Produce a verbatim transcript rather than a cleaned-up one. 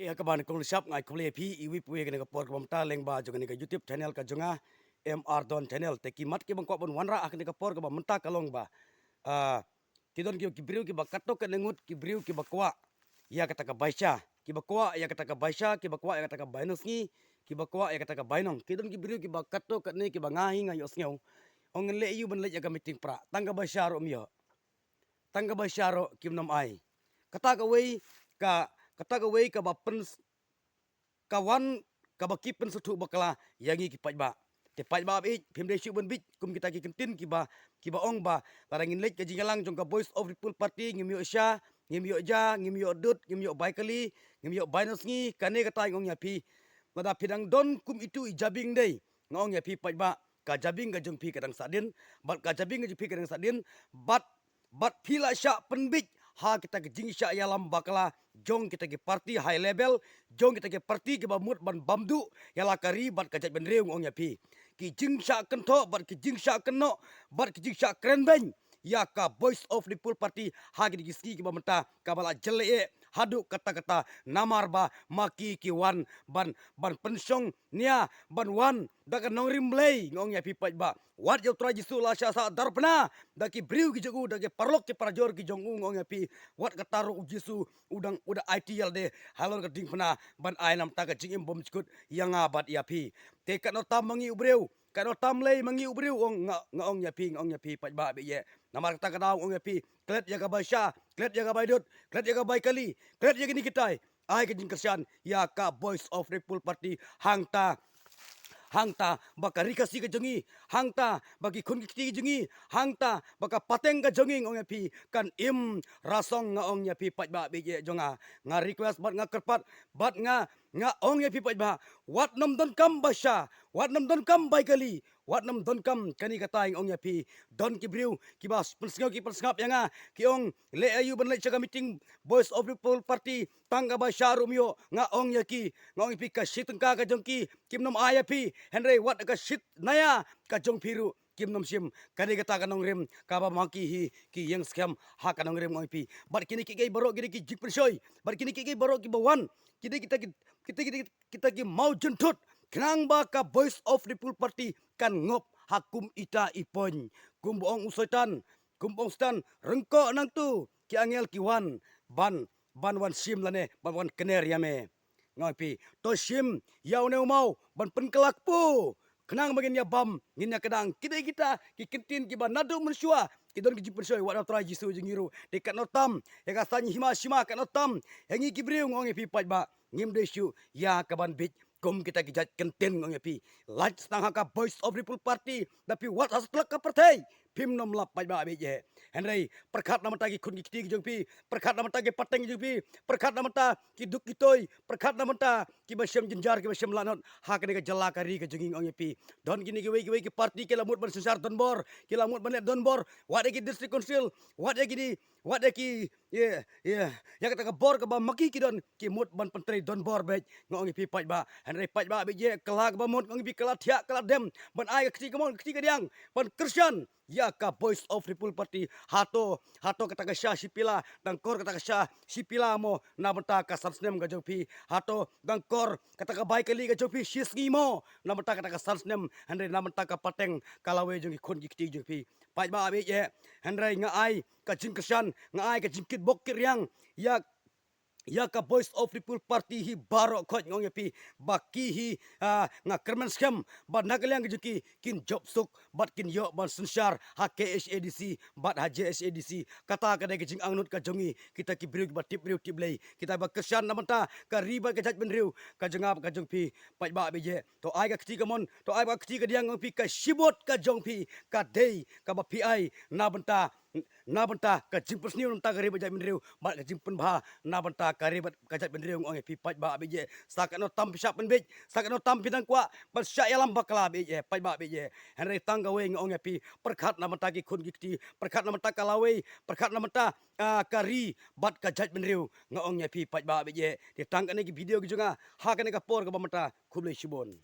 Ïa kaba nyngkong lashap nga ai khublei ïa phi iwei pa iwei ha kane ka por kaba mynta lyngba jong kane ka YouTube channel ka jong nga, M R Don Channel. Te ki mat kiba nga kwah ban wanrah ha kane ka por kaba mynta ka long ba, ah, ki don ki, ki briew kiba katto katne ngut, ki briew kiba kwah ïa kata ka baisha, kiba kwah ïa kata ka baisha, kiba kwah ïa kata ka bainong sngi, kiba kwah ïa kata ka bainong. Ki don ki briew kiba katto katne kiba nga hi nga ïohsngew, ong ngin leh aïu ban leit ïa ka meeting prah, tang ka baisha ruh ym ïoh, tang ka baisha ruh kim nym ai. Kata kawei ka, kata kawei kaba pyn, ka wan kaba ki pynsngewthuh bakla ïa ngi ki paidbah. Te paidbah ba ïeit, phim dei shuh ban bieit kum kita ki kyntien kiba, kiba ong ba lada ngin leit ka jingïalang jong ka Voice of People Party ngim ïoh sha, ngim ïoh ja, ngim ïoh dud, ngim ïoh bai kali, ngim ïoh bainong sngi. Kane kata nga ong ïa phi, lada phi dang don kum itu i jabieng dei, nga ong ïa phi paidbah, ka jabieng ka jong phi ka dang sahdien, bad ka jabieng ka jong phi ka dang sahdien, bad, bad phi la shah pynbieit ha kita ki jingshah ïalam bakla jong kita ki party high level, jong kita ki party kiba mut ban bam duh ïa la ka ri bad ka jaitbynriew, nga ong ïa phi. Ki jingshah kynthoh bad ki jingshah kynnoh bad ki jingshah kren beiñ ïa ka Voice of People Party ha kine ki sngi kiba mynta kaba la jyllei haduh katta katta, namar ba ma ki ki wan ban, ban pynshong nia, ban wan da ka nongrim Blei, nga ong ïa phi paidbah. Wat ïa U Trai Jisu la shah sah darphna da ki briew ki jong u, da ki paralok ki parajor ki jong u, nga ong ïa phi. Wat kata ruh U Jisu u dang, u da aiti ïalade halor ka diengphna ban ai namar ka jingim bymjukut ïa nga bad ïa phi. Te katno tam ma ngi u briew, katno tam lei ma ngi u briew, ong nga, nga ong ïa phi, nga ong ïa phi paidbah ba ïeit. Namar kata ka daw nga ong ïa phi, klet ïa ka baisha, klet ïa ka baidud, klet ïa ka bai kali, klet ïa kine kitai. Ai ka jingkyrshan ïa ka Voice of People Party, hangta, hangta ba ka ri Khasi ka jong ngi, hangta ba ki khun ki kti ki jong ngi, hangta ba ka pateng ka jong ngi, nga ong ïa phi, kan im rasong, nga ong ïa phi paidbah ba ïeit jong nga. Nga request bad nga kyrpad bad nga, nga ong ïa phi paidbah, wat nym donkam baisha, wat nym donkam bai kali, wat nym donkam kane katai, nga ong ïa phi. Don ki briew kiba pynsngew ki pynsngap ïa nga, ki ong leh aïu ban leit sha ka meeting Voice of People Party, tang ka baisha ruh ym ïoh. Nga ong ïa ki, nga ong ïa phi, ka shi tyngka ka jong ki kim nym ai ïa phi, hynrei wat ka shi naya ka jong phi ruh kim nym shim. Kane kata ka nongrim kaba ma ki hi ki ïeng skhem ha ka nongrim, nga ong ïa phi. Bad kine kiei kiei baroh kine ki jingpynshoi, bad kine kiei kiei baroh kiba wan, kine kita ki, kita kita kita ki mawjynthut khnang ba ka Voice of People Party kan ngop ha kum ita i point. Kumba ong u Soitan, kumba ong Soitan, ryngkoh nangtu ki angel ki wan ban, ban wan shim lane ban wan kner ïa me. Nga ong ïa phi, to shim ïa une u maw ban pynkylla kpu, khnang ba ngin ïa bam, ngin ïa kdang. Ki dei kita ki kyntien kiba naduh mynshuwa ki don ki jingpynshoi, wat na U Trai Jisu jong ngi ruh. Te katno tam ïa ka saiñ hima shima, katno tam ïa ngi ki briew, nga ong ïa phi paidbah, ngim dei shuh ïa kaban bieit kum kita ki jait kyntien, nga ong ïa phi. Lait sdang ha ka Voice of People Party, da phi wad ha satlak ka pyrthei, phim nym lap paidbah ba ïeit. Hynrei pyrkhat na bynta ki khun ki kti ki jong phi, pyrkhat na bynta ki pateng ki jong phi, pyrkhat na bynta ki duk ki toi, pyrkhat na bynta kiba shem jynjar, kiba shem lanot ha kane ka jylla ka ri ka jong ngi, nga ong ïa phi. Don kine kiwei kiwei ki party ki la mut ban synshar donbor, ki la mut ban leh donbor, wat ïa ki District Council, wat ïa ki di, wat ïa ki, ïa, ïa, ïa kata ka bor kaba ma ki ki don, ki mut ban pyntrei donbor beit, nga ong ïa phi paidbah. Hynrei paidbah ba ïeit, ka la kaba mut, nga ong ïa phi, ka la thiah, ka la dem ban ai ka kti kamon, ka kti kadiang ban kyrshan ïa ka Voice of People Party. Hato, hato kata ka sha shi pila, dang kor kata ka sha shi pila mo na bynta ka san snem ka jong phi? Hato dang kor kata ka bai kali ka jong phi shi sngi mo na bynta kata ka san snem? Hynrei na bynta ka pateng ka lawei jong ki khun ki kti jong phi, paidbah ba ïeit, hynrei nga ai ka jingkyrshan, nga ai ka jingkitbok kitriang ïa, ïa ka Voice of People Party hi baroh khoit, nga ong ïa phi, ba ki hi, ah, nga kyrmen skhem ba na ka liang ka jong ki kin jop suk bad kin ïoh ban synshar ha K H A D C bad ha J H A D C. Kata ka dei ka jingangnud ka jong ngi, kita ki briew kiba tip briew tip Blei, kita ba kyrshan na bynta ka ri bad ka jaitbynriew ka jong nga bad ka jong phi, paidbah ba ïeit. To ai ka kti kamon, to ai ka kti kadiang, nga ong ïa phi, ka shibun ka jong phi ka dei kaba phi ai na bynta, na bynta ka jingpynsniew na bynta ka ri bad jaitbynriew, bad ka jingpynbha na bynta ka ri bad ka jaitbynriew, nga ong ïa phi paidbah ba ïeit. Sa katno tam phi shah pynbieit, sa katno tam phi dang kwah ban shah ïalam bakla ba ïeit, paidbah ba ïeit. Hynrei tang kawei, nga ong ïa phi, pyrkhat na bynta ki khun ki kti, pyrkhat na bynta ka lawei, pyrkhat na bynta, ah, ka ri bad ka jaitbynriew, nga ong ïa phi paidbah ba ïeit. Te tang kane ki video ki jong nga ha kane ka por kaba mynta, khublei shibun.